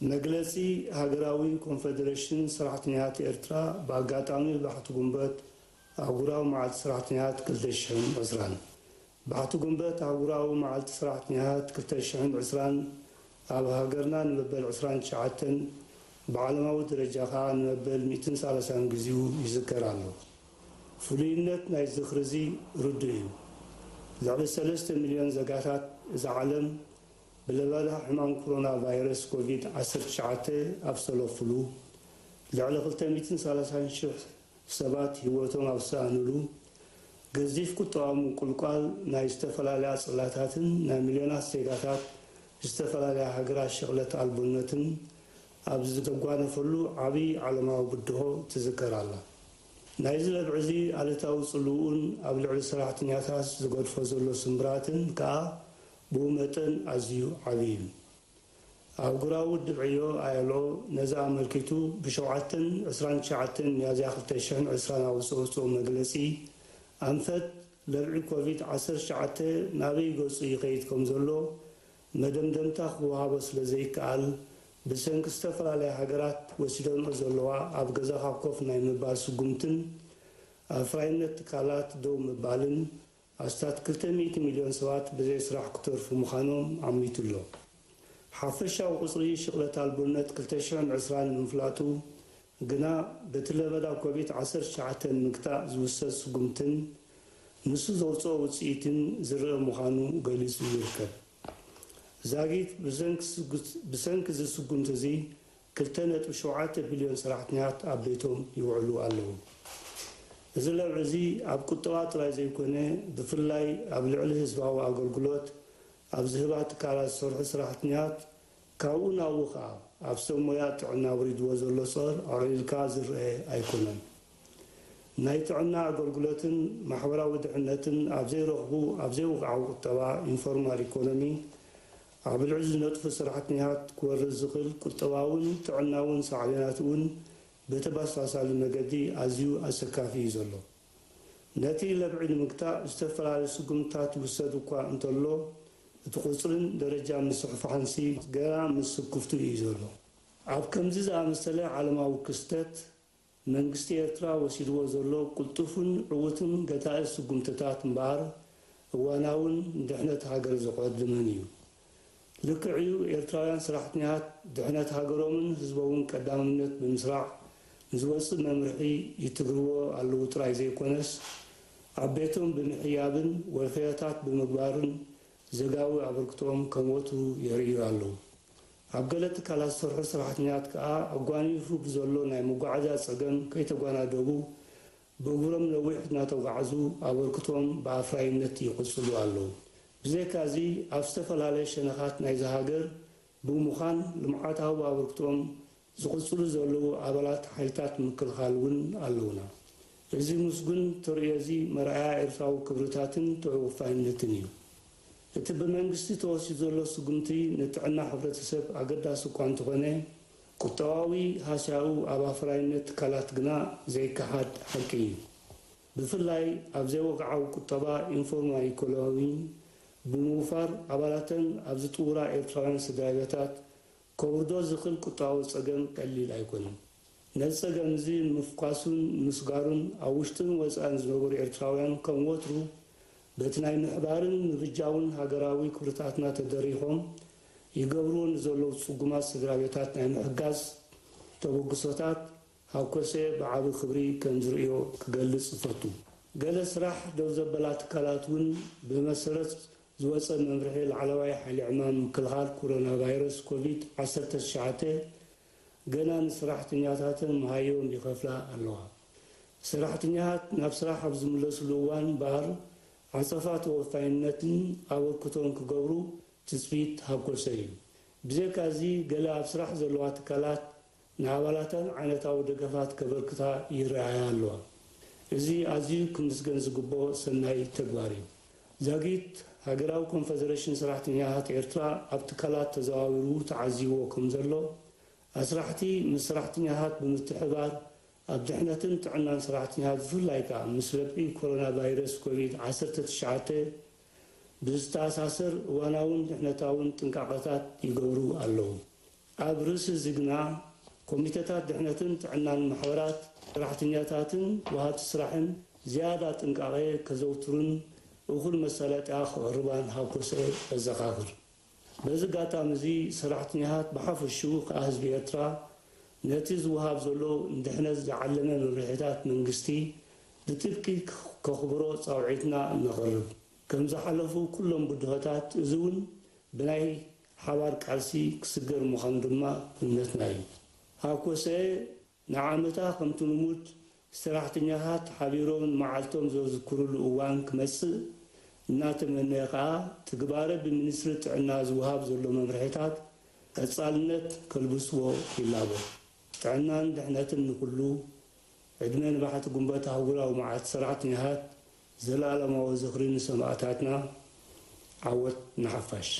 መግለጺ ሃገራዊ ኮንፈደሬሽን ሰራሕተኛታት ኤርትራ ብኣጋጣሚ ባሕቲ ጉንበት ኣህጉራዊ መዓልቲ ሰራሕተኛታት ክልተ ሽሕን ዕስራን። ባሕቲ ጉንበት ኣህጉራዊ መዓልቲ ሰራሕተኛታት ክልተ ሽሕን ዕስራን ኣብ ሃገርና ንመበል ዕስራን ትሽዓተን ብዓለማዊ ደረጃ ከኣ ንመበል ሚእትን ሰላሳን ግዜኡ ይዝከር ኣሎ። ፍሉይነት ናይ ዝኽሪ እዚ ርዱእ እዩ። ልዕሊ ሰለስተ ሚልዮን ዘጋታት እዛ ዓለም ብለበዳ ሕማም ኮሮና ቫይረስ ኮቪድ ዓሰርተ ትሽዓተ ኣብ ዝተለፉሉ፣ ልዕሊ ክልተ ሚእትን ሰላሳን ሽሕ ሰባት ህይወቶም ኣብ ዝሰኣኑሉ፣ ገዚፍ ቁጠባዊ ምቁልቋል ናይ ዝተፈላለያ ጽላታትን ናይ ሚልዮናት ዜጋታት ዝተፈላለያ ሃገራት ሽቕለት ኣልቦነትን ኣብ ዝተጓነፈሉ ዓብዪ ዓለማዊ ብድሆ ትዝከር ኣላ። ናይዚ ለብዒ እዚ ኣሉታዊ ጽልውኡን ኣብ ልዕሊ ሰራሕተኛታት ዝገድፎ ዘሎ ስምብራትን ከኣ ብኡ መጠን ኣዝዩ ዓብዪ እዩ። ኣህጉራዊ ውድብ ዕዮ፣ ኣይ ኤል ኦ፣ ነዚ ኣመልኪቱ ብሸውዓተን ዕስራን ትሽዓተን ሚያዝያ ክልተ ሽሕን ዕስራን ኣብ ዘውጽኦ መግለጺ፣ ኣንፈት ለብዒ ኮቪድ ዓሰርተ ትሽዓተ ናበይ ገጹ ይኸይድ ከም ዘሎ መደምደምታ ክወሃቦ ስለ ዘይከኣል፣ ብሰንኪ ዝተፈላለያ ሃገራት ወሲደንኦ ዘለዋ ኣብ ገዛኻ ኮፍ ናይ ምባል ስጉምትን ኣፍራይነት ትካላት ደው ምባልን፣ ኣስታት ክልተ ሚእቲ ሚልዮን ሰባት ብዘይ ስራሕ ክተርፉ ምዃኖም ኣሚቱ ኣሎ። ሓፈሻዊ ቁጽሪ ሽቕለት ኣልቦነት ክልተ ሽሕን ዕስራን ንምፍላጡ ግና፣ በቲ ለበዳ ኮቪድ ዓሰርተ ትሽዓተ ንምግታእ ዝውሰድ ስጉምትን ንሱ ዘውጽኦ ውጽኢትን ዝረአ ምዃኑ ገሊጹ ይርከብ። ዛጊት ብሰንኪ ስጉት-፣ ብሰንኪ እዚ ስጉምቲ እዚ ክልተ ነጥቢ ሸውዓተ ቢልዮን ሰራሕተኛታት ኣብ ቤቶም ይውዕሉ ኣለዉ። እዚ ለብዒ እዚ ኣብ ቁጠባ ጥራይ ዘይኮነ፣ ብፍላይ ኣብ ልዕሊ ህዝባዊ ኣገልግሎት ኣብ ዝህባ ትካላት ዝሰርሑ ሰራሕተኛታት፣ ካብኡ ናብኡ ከኣ ኣብ ሰብ ሞያ ጥዕና ኣውሪድዎ ዘሎ ጸር ኣዕሊልካ ዝረአ ኣይኮነን። ናይ ጥዕና ኣገልግሎትን ማሕበራዊ ድሕነትን ኣብ ዘይረኽቡ፣ ኣብ ዘይወግዓዊ ቁጠባ፣ ኢንፎርማል ኢኮኖሚ፣ ኣብ ልዕሊ ዝነጥፉ ሰራሕተኛታት ክወርድ ዝኽእል ቁጠባውን ጥዕናውን ሳዕቤናት እውን ብተመሳሳሊ መገዲ ኣዝዩ ኣሰካፊ እዩ ዘሎ። ነቲ ለብዒ ንምግታእ ዝተፈላለዩ ስጉምትታት ይውሰድ እኳ እንተሎ፣ እቲ ቁጽርን ደረጃ ምስፍሕፋሕንሲ ገና ምስ ስክፍቱ እዩ ዘሎ። ኣብ ከምዚ ዝኣመሰለ ዓለማዊ ክስተት፣ መንግስቲ ኤርትራ ወሲድዎ ዘሎ ቅልጡፍን ዕዉትን ገታኢ ስጉምትታት እምበኣር፣ እዋናውን ንድሕነት ሃገር ዘቖድምን እዩ። ልክዕ እዩ፣ ኤርትራውያን ሰራሕተኛታት ድሕነት ሃገሮምን ህዝቦምን ቀዳምነት ብምስራዕ ንዝወጽእ መምርሒ ይትግርዎ ኣለዉ ጥራይ ዘይኮነስ፣ ኣብ ቤቶም ብምሕያብን ወፈያታት ብምግባርን ዘጋዊ ኣበርክቶኦም ከም ወትሩ የርእዩ ኣለዉ። ኣብ ገለ ትካላት ዝሰርሑ ሰራሕተኛታት ከኣ ኣጓኒፉ ብዘሎ ናይ መጓዓዝያ ጸገም ከይተጓናደቡ ብእግሮም ነዊሕ እናተጓዕዙ ኣበርክቶኦም ብኣፍራይነት ይቕጽሉ ኣለዉ። ብዘይካዚ ኣብ ዝተፈላለየ ሸነኻት ናይዛ ሃገር ብምዃን ልምዓታዊ ኣበርክቶኦም ዝቕጽሉ ዘለዉ ኣባላት ሓይልታት ምክልኻል እውን ኣለዉና። እዚ ምስጉን ተርእዮ እዚ መርኣያ ኤርትራዊ ክብርታትን ተወፋይነትን እዩ። እቲ ብመንግስቲ ተወሲዱ ዘሎ ስጉምቲ ንጥዕና ሕብረተሰብ ኣገዳሲ እኳ እንተኾነ፣ ቁጠባዊ ሃስያኡ ኣብ ኣፍራይነት ትካላት ግና ዘይከሓድ ሓቂ እዩ። ብፍላይ ኣብ ዘይወግዓዊ ቁጠባ፣ ኢንፎርማል ኢኮኖሚ፣ ብምውፋር ኣባላተን ኣብ ዝጥውራ ኤርትራውያን ስድራቤታት ከውርዶ ዝኽእል ቁጠባዊ ጸገም ቀሊል ኣይኮነን። ነዚ ጸገም እዚ ንምፍኳሱን ንምስጋሩን ኣብ ውሽጥን ወጻእን ዝነብሩ ኤርትራውያን ከም ወትሩ በቲ ናይ ምሕባርን ምብጃውን ሃገራዊ ክብርታትና ተደሪኾም ይገብርዎ ንዘለዉ ጽጉማት ስድራቤታት ናይ ምሕጋዝ ተበግሶታት ሃኮሰ ብዓቢ ክብሪ ከም ዝርእዮ ክገልጽ እፈቱ። ገለ ስራሕ ደው ዘበላ ትካላት እውን ብመሰረት ዝወጸ መምርሒ ላዕለዋይ ሓይሊ ዕማም ምክልኻል ኮሮና ቫይረስ ኮቪድ ዓሰርተ ትሽዓተ ገና ንሰራሕተኛታተን መሃዮም ይኸፍላ ኣለዋ። ሰራሕተኛታት ናብ ስራሕ ኣብ ዝምለስሉ እዋን እምበኣር ዓጸፋ ተወፋይነትን ኣበርክቶን ክገብሩ ትጽቢት ሃኮሰ እዩ። ብዘይካዚ ገለ ኣብ ስራሕ ዘለዋ ትካላት ንኣባላተን ዓይነታዊ ደገፋት ከበርክታ ይረኣያ ኣለዋ። እዚ ኣዝዩ ክምስገን ዝግብኦ ሰናይ ተግባር እዩ። ዛጊት ሃገራዊ ኮንፈደሬሽን ሰራሕተኛታት ኤርትራ ኣብ ትካላት ተዘዋዊሩ ተዓዚብዎ ከም ዘሎ፣ ኣስራሕቲ ምስ ሰራሕተኛታት ብምትሕብባር ኣብ ድሕነትን ጥዕናን ሰራሕተኛታት ብፍላይ ከኣ ምስ ለብዒ ኮሮና ቫይረስ ኮቪድ ዓሰርተ ትሽዓተ ብዝተኣሳሰር እዋናውን ድሕነታውን ጥንቃቐታት ይገብሩ ኣለዉ። ኣብ ርእሲ እዚ ግና ኮሚተታት ድሕነትን ጥዕናን ማሕበራት ሰራሕተኛታትን ወሃብቲ ስራሕን ዝያዳ ጥንቃቐ ከዘውትሩን እኹል መሳለጥያ ክቕርባን ሃኮሰ የዘኻኽር። በዚ ኣጋጣሚ እዚ ሰራሕተኛታት ብሓፈሽኡ ከኣ ህዝቢ ኤርትራ ነቲ ዝወሃብ ዘሎ ንድሕነት ዝዓለመ መምርሒታት መንግስቲ ብጥብቂ ከኽብሮ ጻውዒትና ነቕርብ። ከም ዝሓለፉ ኩሎም ብድሆታት እዚ እውን ብናይ ሓባር ቃልሲ ክስገር ምዃኑ ድማ እምነትና እዩ። ሃኮሰ ንዓመታ ከምቲ ልሙድ ሰራሕተኛታት ሓቢሮም ንመዓልቶም ዘዝክሩሉ እዋን ክመጽእ እናተመነየ ከኣ ትግባረ ብሚኒስትሪ ጥዕና ዝወሃብ ዘሎ መምርሒታት ቀጻልነት ከልብስዎ ይላቦ። ጥዕናን ድሕነትን ንኹሉ፣ ዕድመ ንባሕቲ ጉንበት ኣህጉራዊ መዓልቲ ሰራሕተኛታት፣ ዘለኣለማዊ ዝኽሪ ንሰማእታትና፣ ዓወት ንሓፋሽ።